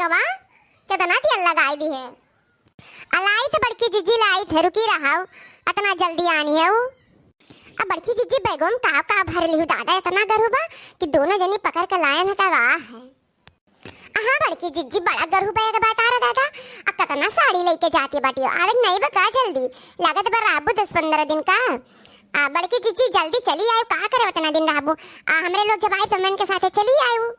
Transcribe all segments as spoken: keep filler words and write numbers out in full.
कवा, केतना तेल लगाई दिहे। आ लाइत बड़की जिज्जी लाइत है, रुकी रहाउ, अतना जल्दी आनी है उ। अब बड़की जिज्जी बैगो में का का भर लिहू दादा, एतना गरहू बा कि दोनों जनी पकड़ के लायन है त वाह है। हाँ बड़की जिज्जी, बड़ा गरहू बैग बा तारा दादा, आ कतना साड़ी लइके जाती बाटियो, आवे नहीं बा का जल्दी, लागत बा रहबू दस पन्द्रह दिन का। आ बड़की जिज्जी जल्दी चली आयु, का करे उतना दिन रहबू, आ हमरे लोग जब आए तो मन के साथे चली आयु।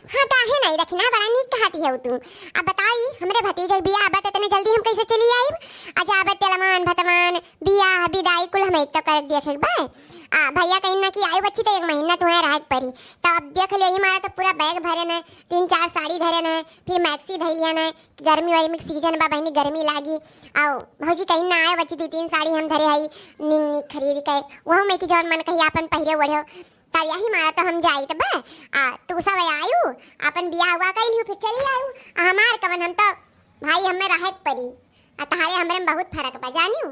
हाँ, काहे नहीं रखी ना, बड़ा नीक कहती है तू। अब बताई, हमरे भतीजे के बियाह बा, त इतने जल्दी हम कैसे चली आइब? आ जाबे तेलमान, भतमान, बियाह, बिदाई कुल हम एक तो कर देखे बा। आ भैया कहीं ना कि आयु बच्ची तो एक महीना तुम्हें रहे के पड़ी। तो अब देख ले, यही मारा तो पूरा बैग भरे न, तीन चार साड़ी धरे न, फिर मैक्सी धैलिया न, गर्मी वर्मी के सीजन बा बहनी, गर्मी लागी। आओ भौजी कहीं ना आए बच्ची, दो तीन साड़ी हम धरे हई, निक निक खरीद के, वहू में कि जौन मन कही आपन पहिरे ओढ़ो। तब यही मारा तो हम जाइत बा। आ तू सब आयु, अपन बियाह हुआ कइलियो, फिर चली आयु। आ हमार कवन, हम तो भाई हमें रहे के पड़ी। आ तहारे हमरे में बहुत फर्क बा जानियो।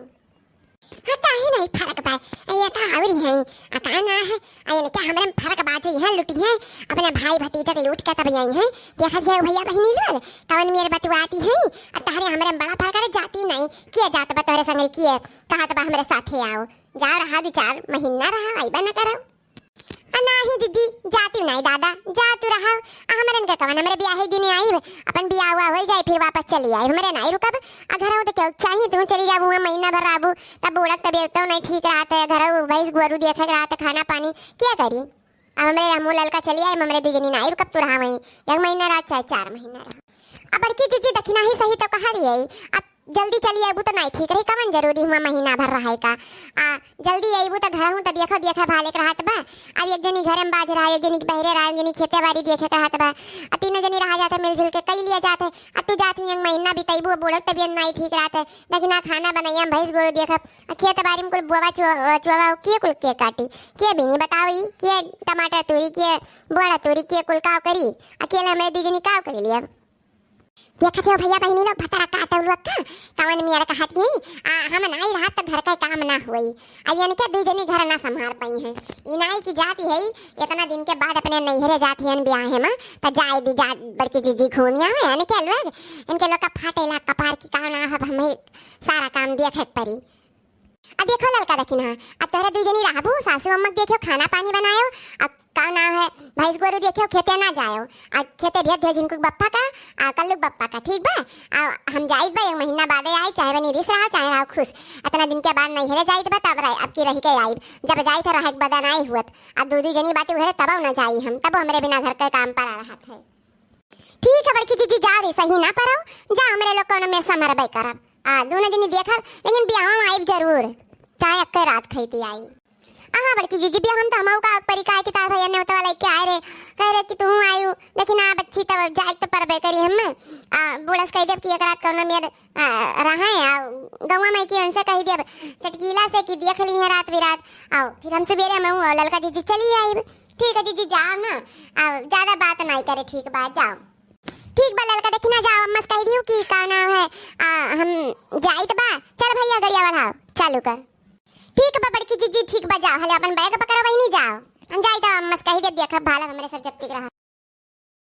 हाँ, काहे नहीं फर्क बा? आ ये का आवरी है? आ का ना है? आ ये क्या हमरे में फर्क बा जो यहाँ लुटी है? अपने भाई भतीजा के लूट के तब आई है। देखा जाए भैया बहनी लोग, कवन मेर बतुआती है? आ तहारे हमरे में बड़ा फर्क है, जाती नहीं। किया जात बा तोहरे संगे, किया कहत बा हमरे साथे आओ। जाओ रहा दो चार महीना रहा, आइबा न करो। आ नाही जिज्जी, जाती नाही दादा, जा तू रहा। आ हमरन के कवन, हमरे बियाहे दिने आइब, अपन बियाह हुआ हो जाए फिर वापस चली आइब, हमरे नाही रुकब। आ घरऊ तो क्यों चाहिए, तू चली जाबू, हुआ महीना भर रहबू, तब बूढ़क तबियत तो नहीं ठीक रहत है, घरऊ भैंस गोरू देखे के रहत है, खाना पानी क्या करी? अब हमरे हमू ललका चली आइब, हमरे दू जनी नाही रुकब, तू रहा वहीं, एक महीना रहा चाहे चार महीना रहा। अब बड़की जिज्जी दखिना ही सही तो कहा रही है, अब जल्दी चली आबू तो नहीं ठीक रही, कवन जरूरी हुआ महीना भर रहे का? आ जल्दी आबू तो घर हूँ तो देखो देखा भाले के रहत बा। अब एक जनी घर में बाज रहा, एक जनी बहरे रहा, एक जनी खेते बाड़ी देखे के रहत बा। आ तीनों जनी रहा जाता मिलजुल के कई लिया जाते। आ तू जात हुई एक महीना बिताइबू, बूढ़क तबियत नहीं ठीक रहत है, देखी ना खाना बनाइया, भैंस गोरू देखब, आ खेत बाड़ी में कुल बोवा चुआ चुआ के कुल के काटी, के बीनी बताओ ई, के टमाटर तूरी, के बोड़ा तूरी, के कुल काव करी? अकेले हमें दू जनी काव करी लिया? देखत हो भैया बहिनी लोग, भतरा काटौ लोग का, कवन मेर कहत ही, आ, हम नाई रहत त घर का काम ना होई। अब इनके दू जनी घर ना संभार पाई हैं। ई नाई की जाती है, इतना दिन के बाद अपने नैहरे जाती हैं बियाहे में, त जाए दी जा, बड़की जिज्जी घूम आवे, इनके लोग, इनके लोग का फाटेला कपार की का ना, अब हमें सारा काम देखे के पड़ी। अब देखो ललका दखिना, अब तोहरे दू जनी रहबू, सासू अम्मा के देखियो, खाना पानी बनायो, अब का नाम है, भैंस गोरू देखियो, खेते ना जायो, आ खेते भेज दियो झिनकू के बप्पा का, आ कल्लू के बप्पा का, ठीक बा? आ हम जाइत बा, एक महीना बादे आई, चाहे बनी रिस रहा, चाहे रहा खुश। इतना दिन के बाद नैहरे जाइत बा, तब रह, अब की रह के आइब, जब जाइत है रहे के बदन आई हुअत, आ दू दू जनी बाटी उहरे तब ना जाई हम, तब हमरे बिना घर के काम पर रहत है। ठीक है बड़की जिज्जी, जा रे, सही ना परौ, जा, हमरे लोग कौनो में समरबे करब। आ, दोनों जनी देखब, लेकिन बियाह में आइब जरूर, चाहे अक्के रात खैती आई। आहा बड़की जिज्जी, बियाह हम तो हमहू का परी, काहे कि तार भैया नेवता वाला के आए रे, कह रे कि तू आयु, लेकिन आ बच्ची तब जाए तो परबे करी हम। आ, बूढ़स कह देब कि एक रात कौनो मेर, आ, रहा है, आ, गौवा में की उनसे कह देब, चटकीला से कि देख ली है रात बिरात, आओ, फिर हम सुबेरे में हूँ, ललका जिज्जी चली आइब। ठीक है जिज्जी, जाओ ना, आ, ज्यादा बात नहीं करे, ठीक बा, जाओ। ठीक बा ललका, देखी ना जाओ, अम्मा से कह दियो कि का नाम है, आ, हम जाइत बा। चल भैया गड़िया बढ़ाओ, चालू कर। ठीक बा बड़की जिज्जी, ठीक बा, जाओ, हले अपन बैग पकड़ा बहिनी, जाओ, हम जाइत, अम्मा से कह दे, देखब भाला हमरे सब जब तक रहा।